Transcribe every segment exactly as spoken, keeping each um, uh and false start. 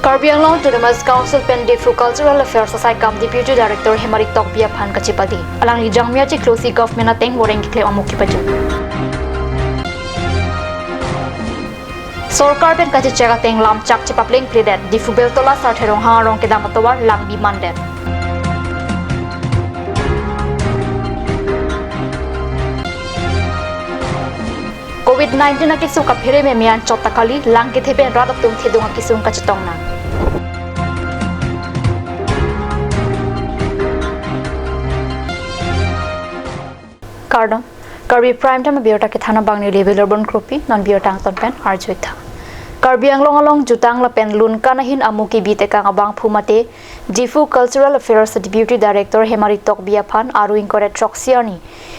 Karbi Anglong Autonomous Council pen Diphu Cultural Affairs asaikam Deputy Director Hemari Tokbi aphan kachepadi. Alangli Jangmi achiklo si government ateng voreng keklem amo kepajut. Sorkar pen kachechak ateng lamchak chepaplengpledet, Diphu Beltola Sarthe Ronghang arong kedam atovar langbi mandet. Covid nineteen akesung kaphere meme anchot ta kali, lang kethe pen rat atum thedung akesung kachetong nang. Kardom, Karbi Prime Time abirta kethan abang neli Vilarbon Kropi, non birta angton pen arjuitha. Karbi Anglong along jutang lapen lunkan ahin amo kebi tekang abangphu mate, Diphu Cultural Affairs Deputy Director Hemari Tokbi aphan aru ingkoi ra throksi arni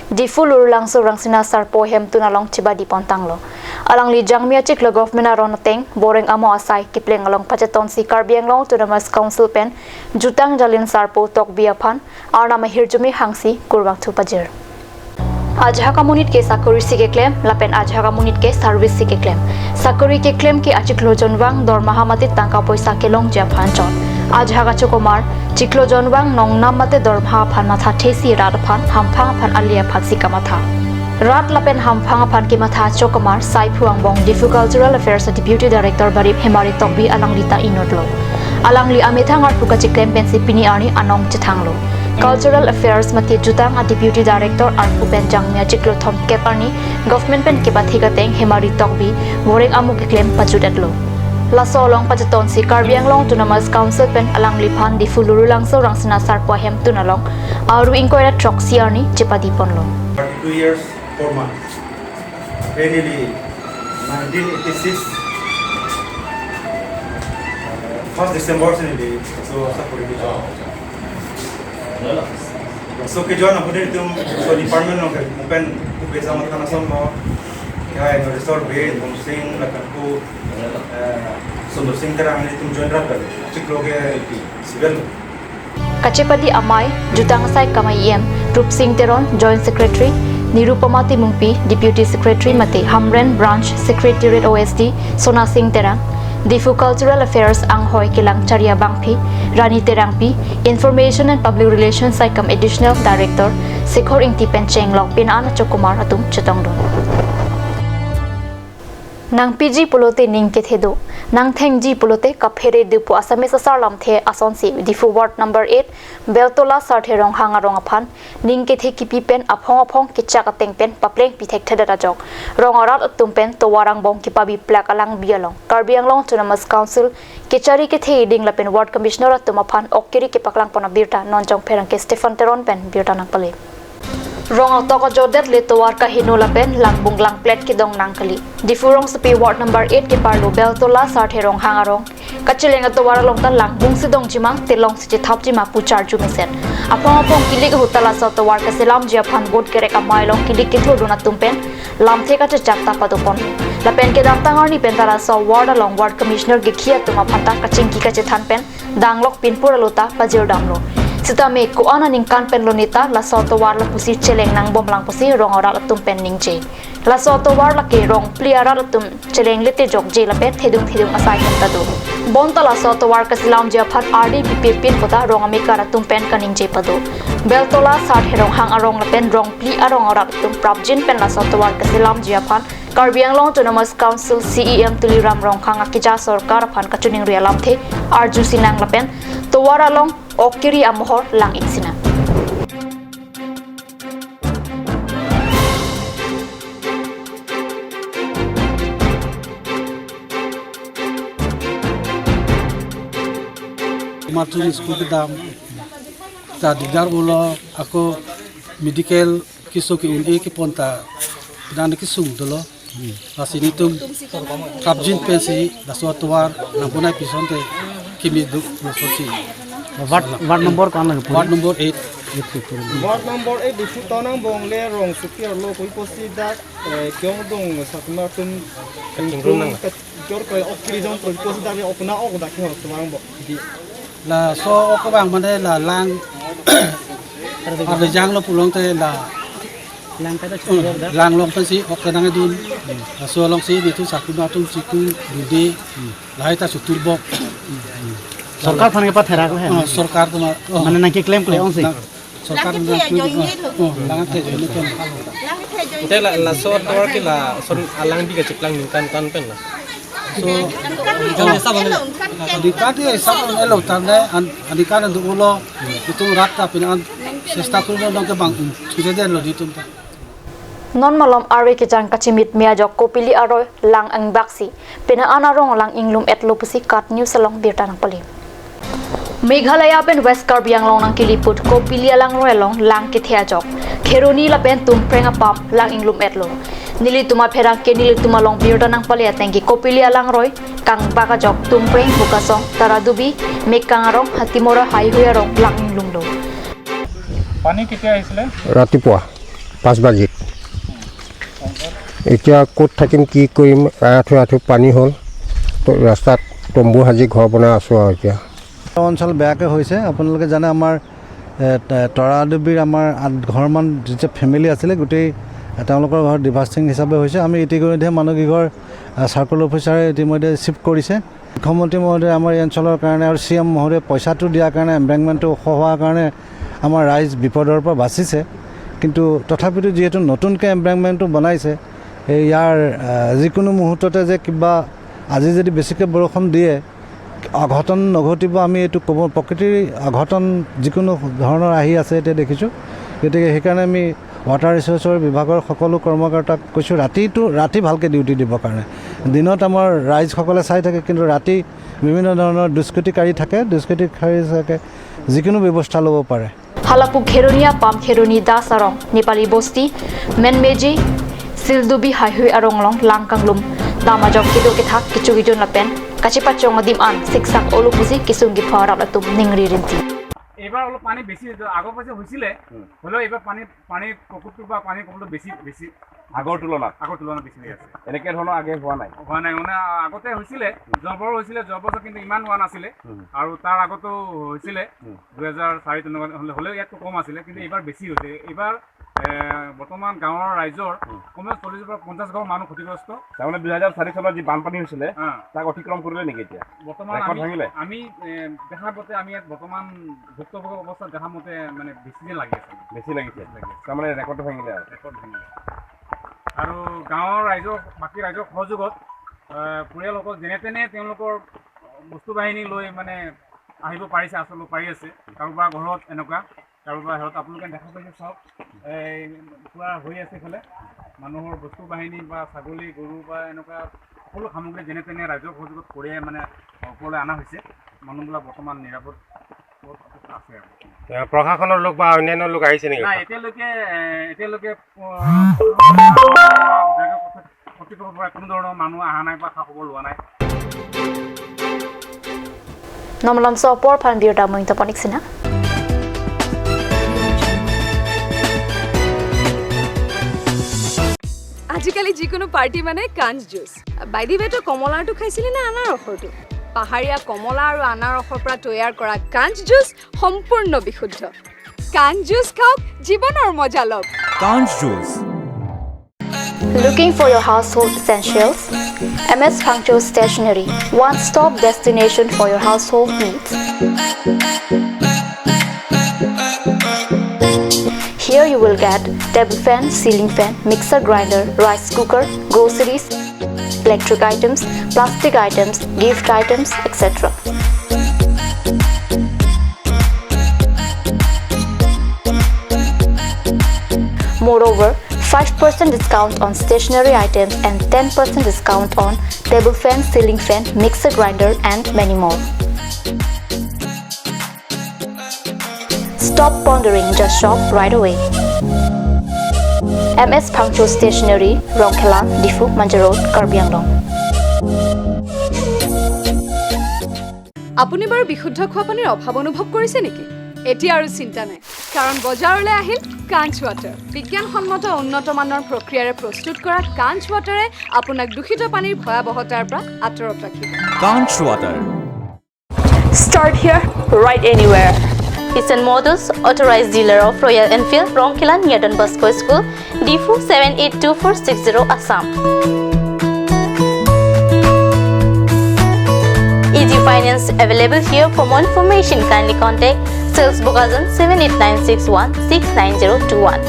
Diphu Lurulangso Rangsina Sarpo ahemtun along chepadi pontanglo. Alangli Jangmi achiklo government aron ateng voreng amo asai kepleng along pachetonsi Karbi Anglong Autonomous Council pen jutang jalin Sarpo Tokbi aphan arnam ahirjume hangsi kurvangthu pajir. Ajahak amonit ke sakori si keklem, lapen ajahak amonit ke service si keklem. Sakori keklem ke achiklo jonvang dormaha mate tangka poisa kelongji aphan chot. Ajahak achokomar, chiklo jonvang nongnam mate dormaha aphan mathathesi rat aphan, hamphang aphan, ale aphan si kamatha. Rat lapen hamphang aphan kematha achokomar, saiphu angbong Diphu Cultural Affairs Deputy Director Barip Hemari Tokbi alangli ta inutlo. Alangli amethang arpu kacheklem pensi pini arni anong chethanglo. Cultural Affairs mate jutang a Deputy Director arpu pen Jangmi achiklo thomkep arni government pen kepathik ateng Hemari Tokbi voreng amo keklem pajut-etlo. Laso along pachetonsi Karbi Anglong Autonomous Council pen alangliphan Diphu Lurulangso Rangsina Sarpo ahemtun along aru ingkoi ra throksi arni chepadi ponlo. Thirty-two years, four months. Apre neli nineteen eighty-six, first December si neli laso sakori kejoin. Laso kejoin apot nelitum laso department along ke open open sama thana som lo. Ya, Investor Bey, Bong Sing, lapen ko, eh, Sundar Singh Terang nelitum join rat kali. Achiklo ke civil. Kachepadi amei, jutang asaikam a E M, Rupsing Teron, Joint Secretary, Nirupama Timungpi, Deputy Secretary mate Hamren Branch Secretariat O S D, Sona Sing Terang, Diphu Cultural Affairs anghoi kelang chari abangpi, Rani Terangpi, Information and Public Relations saikam Additional Director, Sekhor Ingti pen chenglok pin an achokomar atum chetongdun. Nangpiji pulote ning kethe do, nangthengji pulote kaphere do pu Assamese asar lamthe asonsi Diphu Ward number eight, Beltola Sarthe Ronghang arong aphan ning kethe kipi pen aphong aphong kechak ateng pen paplengpi thekthedet ajok, rong arat atum pen tovar angbong kepabi plak alangbi along Karbi Anglong Autonomous Council kechari kethe iding lapen Ward Commissioner atum aphan ok keri kepaklang pon abirta non Jongpherangke Stephen Teron pen birta nangpale. Rong atok ajodet le tovar kaheno lapen langbung langplet kedong nang kali. Diphu rongsopi Ward number eight keparlo Beltola Sarthe Ronghang arong kacheleng atovar along ta langbung si dongji ma, telong si chethapji ma pu charju mesen. Aphong aphong kilik ahut ta laso tovar kaselamji aphan vote kerek amei along kilik kethurdun atum pen lamthe kachechak ta padopon. Lapen kedamtang arni pen ta laso ward along Ward Commissioner kekhi atum aphan ta kachingki kachethan pen danglok pinpur alo ta pajirdamlo. Sitame ko-an aningkan pen loneta laso tovar lapusi cheleng nangbomlang pusi rong arat atum pen ningje. Laso tovar lake rong phli arat atum cheleng lete jokje lapen thedung thedung asai hem ta do. Bonta laso tovar kaselamji aphan ardi pipir pin puta rong amekar atum pen kaningje pado. Beltola Sarthe Ronghang arong lapen rong phli arong arat atum prapjin pen laso tovar kaselamji aphan Karbi Anglong Autonomous Council C E M Tuliram Ronghang akeja sorkar aphan kachiningri alamthe arjusi nang lapen tovar along ok keri amohor lang-ik si nang. Martin school kedam ta dikdar ulo, ako medical keso ke-un-e kepon ta dan kesung dolo. Lasi nelitum prapjin pensi laso atovar nangponai pi asonte kimi do laso si. Ward, ward number ko-an lang? Ward number eight. Ward number eight Diphu town angbong le rongsopi arlo kopi pusi dak, eh, kyongdong sakmar atum kachingrum nang. Kachor kre ok kiri jong kopi pusi dak le ok na ok dak ke atovar angbong. Di. Laso ok abang mane la lang arvejang lo pulote la Lang kata Oh, sudah dah. Lang along pensi ok kedang dun. Laso alongsi nelitum sakuma atum chikung dude. Lahai ta sutur bok. Sorkar aphan kepatherak he. Oh, sorkar atum, oh. Mane nangkeklem kle ongsi. Nang, sorkar atum nang, oh, lang kethe ajoine atum. Te la, laso tovar ke lason alang bi kachiklang ningkan tan pen la. So, ningkan hisab elo tan dei, an, ningkan an dolo, itum rat ta pini an sesta kuri nang kebang, um, sudah dei lo nelitum ta. Non malom arve kejang kachimit me ajok Kopili aroi lang angbaksi pena an arong lang inglum-etlo pusi KAT News along birta nangpale. Meghalaya pen West Karbi Anglong nangkiliput Kopili alangroi along lang kethe ajok Kheroni lapen Tumpreng apam lang inglum-etlo. Nelitum apherangke nelitum along birta nangpale atengke Kopili alangroi kangbak ajok Tumpreng, Bukasong, Taradubi, Mekang arong, Hatimora haihui arong lang inglumlo. পানী কেতিয়া আহিছিলে? ৰাতিপুৱা পাঁচ বাজিত। এতিয়া ক'ত থাকিম, কি কৰিম, আঁঠু আঁঠু পানী হ'ল। তো ৰাস্তাত তম্বু সাজি ঘৰ বনাই আছোঁ আৰু এতিয়া। অঞ্চল বেয়াকৈ হৈছে। আপোনালোকে জানে, আমাৰ, এ, ত-, তৰাডুবিৰ আমাৰ আঠ ঘৰমান যেতিয়া ফেমিলি আছিলে, গোটেই, এ, তেওঁলোকৰ ঘৰ ডিভাষ্টিং হিচাপে হৈছে। আমি ইতিমধ্যে মানুহকেইঘৰ, এ, চাৰ্কল অফিচাৰে ইতিমধ্যে চিফ্ট কৰিছে। মুখ্যমন্ত্ৰী মহোদয়ে আমাৰ এই অঞ্চলৰ কাৰণে আৰু চি এম মহোদয়ে পইচাটো দিয়াৰ কাৰণে, এম্বেংকমেণ্টটো ওখ হোৱাৰ কাৰণে আমাৰ ৰাইজ বিপদৰ পৰা বাচিছে। কিন্তু তথাপিতো যিহেতু নতুনকৈ এম্বেংকমেণ্টটো বনাইছে, এই ইয়াৰ, আহ, যিকোনো মুহূৰ্ততে যে কিবা আজি যদি বেছিকৈ বৰষুণ দিয়ে, অঘটন নঘটিব, আমি এইটো ক'ব, প্ৰকৃতিৰ অঘটন যিকোনো ধৰণৰ আহি আছে এতিয়া দেখিছোঁ। গতিকে সেইকাৰণে আমি ৱাটাৰ ৰিচ'ৰ্চৰ বিভাগৰ সকলো কৰ্মকৰ্তাক কৈছোঁ, ৰাতিটো, ৰাতি ভালকৈ ডিউটি দিবৰ কাৰণে। দিনত আমাৰ ৰাইজসকলে চাই থাকে, কিন্তু ৰাতি বিভিন্ন ধৰণৰ দুষ্কৃতিকাৰী থাকে, দুষ্কৃতিকাৰী থাকে, যিকোনো ব্যৱস্থা ল'ব পাৰে। Halapu Kheroni apam Kheroni Das arong, Nepali Bosti, Menmeji, Sildubi haihui arong along lang kanglum dam ajok kedo kethak kecho kejun lapen kachepachong adim an siksak olo pusi kesung kepho arat atum ningri rinti. এইবাৰ অলপ পানী বেছি, আগৰ পইচা হৈছিলে, হুম। হ'লেও এইবাৰ পানী, পানীৰ প্ৰকোপটো বা পানীৰ প্ৰকোপটো বেছি, বেছি। আগৰ তুলনাত? আগৰ তুলনাত বেছি হৈ আছে। এনেকে ধৰণৰ আগে হোৱা নাই? হোৱা নাই, মানে আগতে হৈছিলে, হুম। যোৱা বাৰো হৈছিলে, যোৱা বছৰ কিন্তু ইমান হোৱা নাছিলে। হুম। আৰু তাৰ আগতো হৈছিলে, হুম। দুহেজাৰ চাৰি তেনেকুৱা হ'লে, হ'লেও ইয়াতকৈ কম আছিলে, কিন্তু এইবাৰ বেছি হৈছে। এইবাৰ, এ, বৰ্তমান গাঁৱৰ ৰাইজৰ হুম। কমেও চল্লিছৰ পৰা পঞ্চাছ ঘৰ মানুহ ক্ষতিগ্ৰস্ত। তাৰমানে দুহেজাৰ চাৰি চনত যি বানপানী হৈছিলে, হা। তাক অতিক্ৰম কৰিলে নেকি এতিয়া? বৰ্তমান ৰেকৰ্ড আমি, ভাঙিলে? আমি, এ, দেখা মতে আমি ইয়াত বৰ্তমান ভুক্তভোগী অৱস্থাত দেখা মতে মানে বেছি যেন লাগি আছে। বেছি লাগিছে? বেছি লাগি আছে। তাৰমানে ৰেকৰ্ডটো ভাঙিলে আৰু? ৰেকৰ্ড ভাঙিলে। আৰু গাঁৱৰ ৰাইজৰ, বাকী ৰাইজৰ সহযোগত, এ, পৰিয়ালসকল যেনে তেনে তেওঁলোকৰ বস্তু বাহিনী লৈ মানে আহিব পাৰিছে, আচলতে পাৰি আছে। কাৰোবাৰ ঘৰত এনেকুৱা, কাৰোবাৰ ঘৰত আপোনালোকে দেখা পাইছে, চাওক, এই পূৰা হৈ আছে ইফালে। মানুহৰ বস্তু বাহিনী বা ছাগলী, গৰু বা এনেকুৱা সকলো সামগ্ৰী যেনে তেনে ৰাইজৰ সহযোগত কঢ়িয়াই মানে ওপৰলৈ অনা হৈছে। মানুহবিলাক বৰ্তমান নিৰাপদ আছে আৰু। এ, প্ৰশাসনৰ লোক বা অন্যান্য লোক আহিছে নেকি? নাই, এতিয়ালৈকে, এ, এতিয়ালৈকে, অ, কৰ্তৃপক্ষৰ পৰা কোনো ধৰণৰ মানুহ অহা নাই বা খা খবৰ লোৱা নাই। Non malomso apor aphan birta mo ingta ponik sina. আজিকালি যিকোনো পাৰ্টি মানে কাঞ্চ জুচ। বাই দি ৱে, তই কমলাৰটো খাইছিলি নে আনাৰসৰটো? পাহাৰীয়া কমলা আৰু আনাৰসৰ পৰা তৈয়াৰ কৰা কাঞ্চ জুচ সম্পূৰ্ণ বিশুদ্ধ। কাঞ্চ জুচ খাওক, জীৱনৰ মজা লওক। Kanch Juice. Looking for your household essentials? M S Phangcho Stationery, one-stop destination for your household needs. Here you will get table fan, ceiling fan, mixer grinder, rice cooker, groceries, electric items, plastic items, gift items, et cetera. Moreover, five percent discount on stationery items and ten percent discount on table fan, ceiling fan, mixer grinder, and many more. Stop pondering, just shop right away. M S Phangcho Stationery, Rongkhela, Diphu, Manja Road, Karbi Anglong. আপুনি বাৰু বিশুদ্ধ খোৱা পানীৰ অভাৱ অনুভৱ কৰিছে নেকি? এতিয়া আৰু চিন্তা নাই, কাৰণ বজাৰলৈ আহিল কাঞ্চ ৱাটাৰ। বিজ্ঞানসন্মত উন্নত মানৰ প্ৰক্ৰিয়াৰে প্ৰস্তুত কৰা কাঞ্চ ৱাটাৰে আপোনাক দূষিত পানীৰ ভয়াৱহতাৰ পৰা আঁতৰত ৰাখিব। Kanch Water. Start here, right anywhere. Nissan Motors, authorized dealer of Royal Enfield, Rongkhelan near Don Bosco School, Diphu seven eight two four six zero, Assam. Easy finance available here. For more information, kindly contact Sales Bokajan seven eight nine six one six nine zero two one.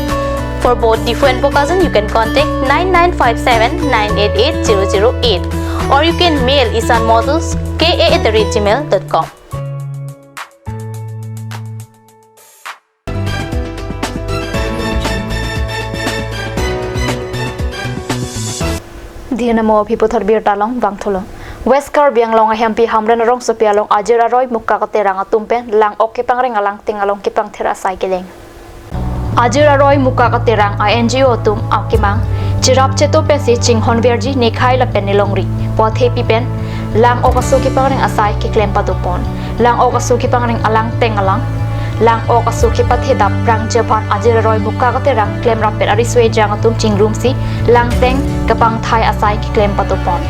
For both Diphu and Bokajan, you can contact nine nine five seven nine eight eight zero zero eight, or you can mail Nissan Motors K A at the rate gmail dot com. Dhinamo aphi puthot birta along vangthulo. West Karbi Anglong ahempi Hamren arongsopi along Ajir Aroi Muka Katerang atum pen lang-ok kepangreng alangteng along kepangthir asai kedeng. Ajir Aroi Muka Katerang a N G O atum akemang cherap cheto pensi chinghon verji nekhai lapen nelongri pu athepi pen lang-ok aso kepangreng asai keklem padopon. Lang-ok aso kepangreng alangteng along lang-ok aso kepathe dap prangji aphan Ajir Aroi Muka Katerang klemrap pen ariso ejang atum chingrumsi langteng kepangthai asai keklem padopon.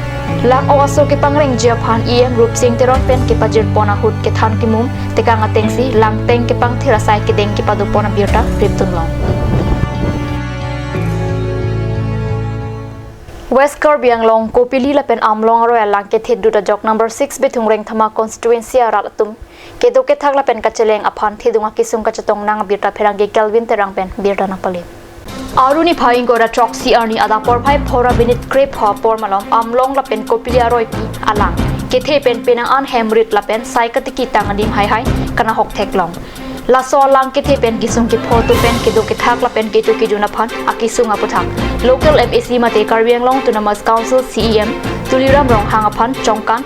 Lang-ok aso kepangrengji aphan E M Rupsing Teron pen kepajirpon ahut kethan kemum tekang atengsi langteng kepangthir asai kedeng kepadopon abirta rimdunlong. West Karbi Anglong Kopili lapen Amlong aroi alang kethe dut ajok number six Bithung Rengthama constituency arat atum kedo kethak lapen kacheleng aphan thedung akesung kachetong nang abirta pherangke Kelvin Terang pen birta nangpale. Aru niphai ingkoi ra throksi arni adap porphai phongo ra minute krepho apor malom Amlong lapen Kopili aroipi alang kethe pen penang an hem rit lapen sai katiki tang adim haihai kanahok theklong. Laso alang kethe pen kesung kepho atum pen kedo kethak lapen kecho kejun aphan akesung aputhak local M A C mate Karbi Anglong Autonomous Council C E M Tuliram Ronghang aphan Chongkan,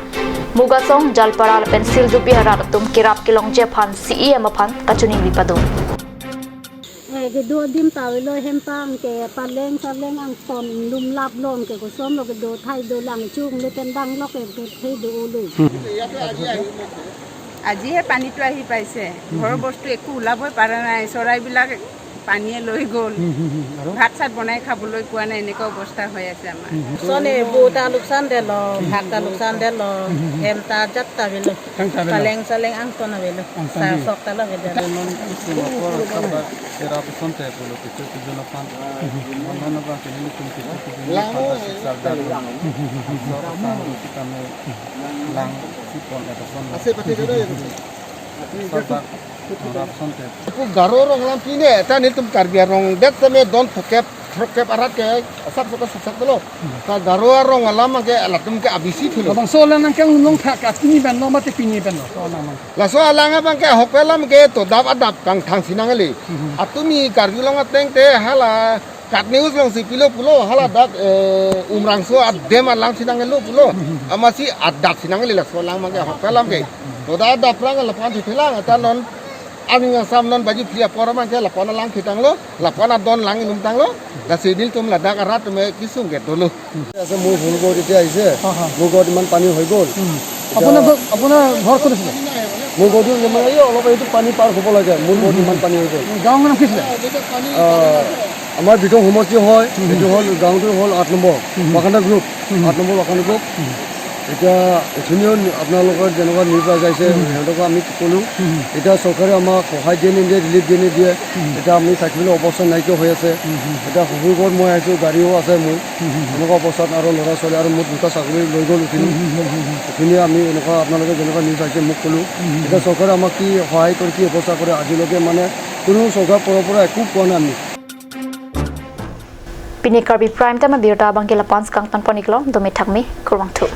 Mugasong, Jalpara lapen Siljupi arat atum kerap kelongji aphan C E M aphan kachiningri pado. Eh, kedo adim ta avelo, hem ta anke paleng saleng angton lumlap lo, anke kosonlo kedo thai dolang, chung le pen dang lo ke thai do-olo. আজিহে পানীটো আহি পাইছে। ঘৰৰ বস্তু একো ওলাবই পৰা নাই, চৰাইবিলাক পানীয়ে লৈ গ'ল। হুম, হুম, হুম। আৰু? ভাত চাত বনাই খাবলৈ পোৱা নাই, এনেকুৱা অৱস্থা হৈ আছে আমাৰ। হুম, হুম। Sone bo ta luksan detlo, bhat ta luksan detlo, hem ta ajat ta avelo, paleng saleng angton avelo, sa sok ta lo avelo. Cherap asonte pulo kecho kejun aphan. Mano na ba kini tum kecho kejun aphan ta siksa dar lo. Asor ta lo kita me lang sipon eta son. Ase pati kada ya. Asor ta cherap asonte. Pu Garo arong alam pine, ta nelitum Karbi arong det seme don phokep, phokep arat ke asak sok asak sok lo. Ta Garo arong alam ke latum ke abisi thulo. Labangso alang nangkang longthak atini pen lo mate pini pen lo. So alang mang. Laso alang abang ke ahok alam ke to dap adap kangthang sinang eli. Mhm. Atumi Karbi Anglong ateng te hala kat news alongsi pilo pulo, hala dak, eh, Umrangso adem alang sinang elo pulo. Mhm. Amatsi adap sinang eli laso alang abang ke ahok alam ke. To dap adap prang lapan thithelang, ta non aning asam non baji phli apor abang ke lapan alang thitanglo, lapan adon lang inum tanglo. Lasi nelitum ladak arat atum kesung ke dolo. আছে, মোৰ ঘৰ ঘৰত এতিয়া আহিছে। হা, হা। মোৰ ঘৰত ইমান পানী হৈ গ'ল। হুম। এতিয়া আপোনাৰ ঘৰ, আপোনাৰ ঘৰ ক'ত আছিলে? মোৰ ঘৰটো মানে এই অলপ এইটো পানী পাৰ হ'ব লাগে, মোৰ ঘৰত ইমান পানী হৈ গ'ল। গাঁৱৰ নাম কি আছিলে? আহ, আমাৰ বিটং সমষ্টি হয়, হুম, হুম। এইটো হ'ল, গাঁৱটো হ'ল আঠ নম্বৰ, হুম, হুম। বাগানদা গ্ৰুপ, হুম, হুম। আঠ নম্বৰ বাগানদা গ্ৰুপ। হুম। এতিয়া এইখিনিও আপোনালোকৰ যেনেকুৱা নিউজ আহিছে, হুম, হুম। সিহঁতকো আমি ক'লোঁ। হুম, হুম। এতিয়া চৰকাৰে আমাক সহায় দিয়ে নিদিয়ে, ৰিলিফ দিয়ে নিদিয়ে, হুম, হুম। এতিয়া আমি থাকিবলৈ অৱস্থা নাইকিয়া হৈ আছে। হুম, হুম। এতিয়া শহুৰ ঘৰত মই আহিছোঁ, গাড়ীও আছে মোৰ। হুম, হুম, হুম। এনেকুৱা অৱস্থাত আৰু ল'ৰা ছোৱালী আৰু মোৰ দুটা ছাগলী লৈ গ'ল উঠি। হুম, হুম, হুম, হুম, হুম। এইখিনি আমি এনেকুৱা আপোনালোকে যেনেকুৱা নিউজ আহিছে মোক ক'লোঁ। হুম, হুম, এতিয়া হুম। চৰকাৰে আমাক কি সহায় কৰে, কি অৱস্থা কৰে, আজিলৈকে মানে কোনো চৰকাৰ তৰফৰ পৰা একো পোৱা নাই আমি। Pini Karbi Prime Time abirta abang ke lapu-an si kangtonpon-iklo, dome thakme, kurvangthu.